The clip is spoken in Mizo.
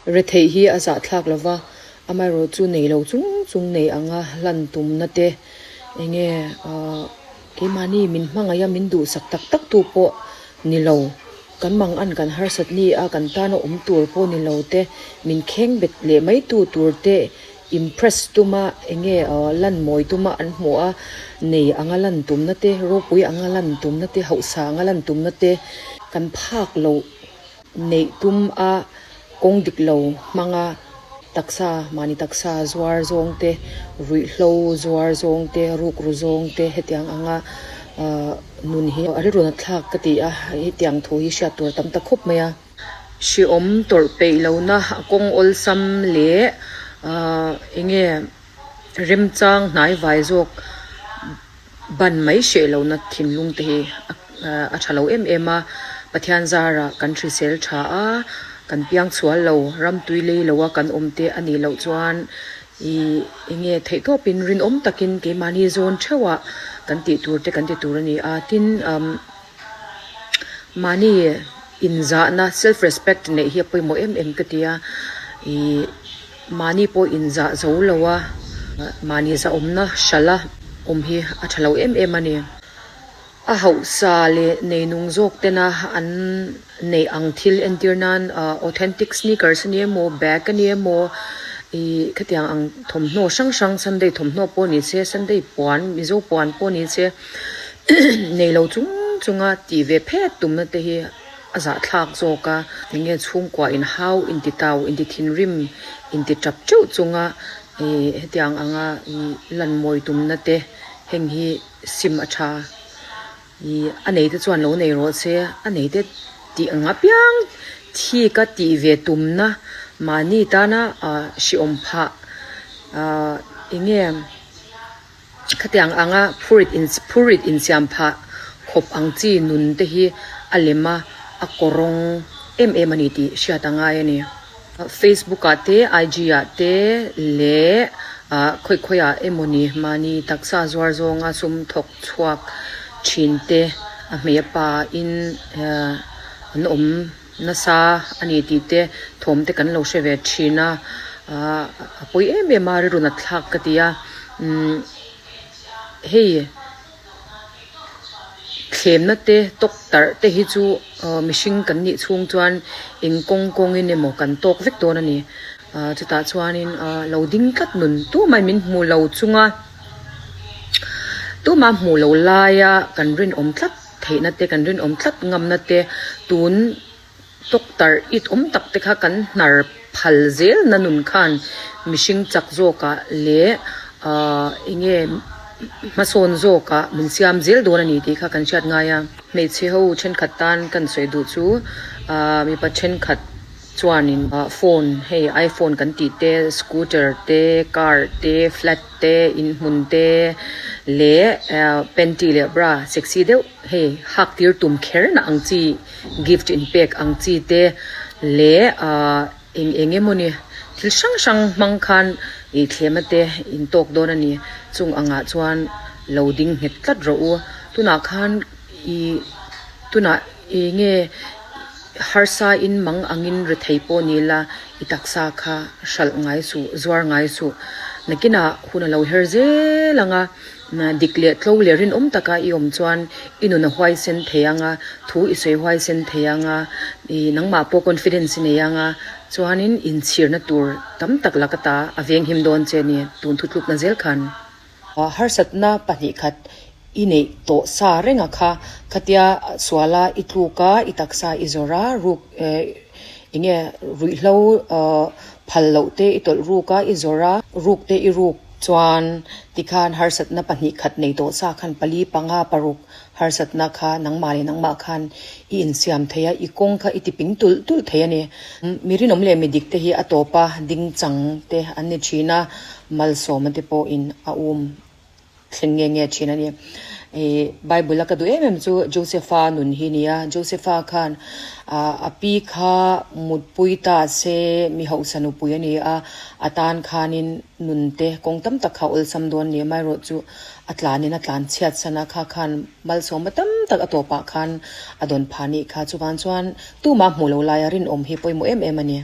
Retheih hi a zahthlak lova, amaherawh chu nei lo chung chung nei anga hlan tumna te enge ahh keimahni min hmangaih a min duhsak tak tak tu pawh ni lo, kan mangan kan harsat ni a kan tana awm tur pawh ni lo te, min kheng bet leh mai tu tur te impress tuma enge ahh lan mawi tuma an hmuh a, nei anga lan tumna te, ropui anga lan tumna te, hauhsa anga lan tumna te kan phak loh. Neih tum a kawng dik lo hmanga taksa, mahni taksa zuar zawng te, ruihhlo zuar zawng te, rukru zawng te hetiang anga nun hi a rilru nat thlak ka ti a, hetiang thu hi hriat tur a tam ta khawp mai a. Hriawm tawrh peih lohna a kawng awlsam leh enge remchang hnaivai zawk Ban mai hreh lohna thinlung te hi a tha lo em em a, Pathian zarah kan hrisel tha a, kan piang chhual lo, ram tui lei lo a kan awm te a nih loh chuan ih eng nge theih tawpin rinawm takin keimahni zawn theuhah kan tih tur te kan ti tur a ni a, tin umm mahni inzahna self respect neih hi a pawimawh em em ka ti a, ih. Mahni pawh inzah zo lo a, mahni zahawmna hralh a awm hi a tha lo em em a ni. A hauhsa leh neinung zawk tena an neih ang thil entir nan authentic sneakers a ni emaw, bag a ni emaw, ih khatiang ang thawmhnaw hrang hrang Sunday thawmhnaw pawh ni se, Sunday puan, Mizo puan pawh ni se nei lo chung chunga tih ve phet tumna te hi. A zahthlak zawk a, enge chhungkua inhau, intitau, intithinrim, intitap teuh chunga ih hetiang anga ih lan mawi tumna te heng hi sim a tha. Ih a nei te chuan lo nei rawh se, a nei te tih ang apiang thik a tih ve tumna mahni tana ah hriawm phah ah enge. Khatiang anga phurit in phurit insiam phah khawp ang chi nun te hi a lem a, a kawrawng em em a ni tih hriat a ngai a ni. Facebook ah te, IG ah te leh ah khawi khawi ah emawni mahni taksa zuar zawnga sum thawk chhuak thin te a hmei a pa in an awm. Nasa a ni tih te thawm te kan lo hre ve thin a, ahh a pawi em em a rilru nat thlak ka ti a, umm hei thlemna te tawk tarh te hi chu ahh mihring kan nih chhung chuan eng kawng kawngin emaw kan tawk vek dawn a ni, ahh chutah chuanin ahh lo ding tlat nun tumah min hmu lo chunga tumah hmuh loh laia kan rinawm tlat. Theihna te kan rinawm tlat ngamna te tun tawktar it awm tak te kha kan hnar phal zel na nun khan mihring chak zawkah leh ahh enge hmasawn zawkah min siam zel dawn a ni tih kha kan hriat ngai a. Hmeichhe ho thenkhat tan kan sawi duh chu ahh mipa thenkhat Chuanin phone hei iPhone kan tih te scooter te car te flat te inhmun te leh panty leh bra sexy deuh hei hak tir tum kher na ang chi gift in pek ang chi te leh ahh eng eng emawni thil hrang hrang hmang khan ih thlema te in tawk dawn a ni chung angah chuan lo ding nghet tlat rawh u tunah khan ih tunah eng nge. Harsa in mang angin rethei pawh ni la, i taksa kha hralh ngai suh, zuar ngai suh. Nakinah hun a lo her zel ang a, dik leh tlo leh rinawm taka i awm chuan i nun a huaisen thei ang a, thu i sawi huaisen thei ang a, i nangmah pawh confidence i nei ang a, chuanin inchhirna tur tam tak laka ta a venghim dawn che a ni, tun thutlukna zel khan. Harsatna pahnihkhat i neih tawh sa reng a kha, khatia suala i tluk a, i taksa i zawrh a, ruk eng nge ruihhlo phal loh te i tawlh ruk a, i zawrh a, ruk te i ruk chuan tikhan harsatna pahnihkhat nei tawh sa khan pali panga paruk harsatna kha nangmah leh nangmah khan i insiam thei a, i kawng kha i tiping tulh tulh thei a ni. Mi rinawm leh mi dik te hi a tawp a, ding chang te an ni thin a, malsawma te pawhin a um thleng nge nge thin a ni. Ih Bible a ka duh em em chu Josepha nun hi a ni a, Josepha khan a pi kha mutpui ta se mi hausa nupui a ni a, a tan khanin nun te kawng tam tak kha awlsam dawn a ni amaherawhchu A tlanin a tlan chhiat san a, kha khan malsawma tam tak a tawpah khan a dawn phah nih kha. Chuvang chuan tumah hmuh lo laia rinawm hi pawimawh em em a ni.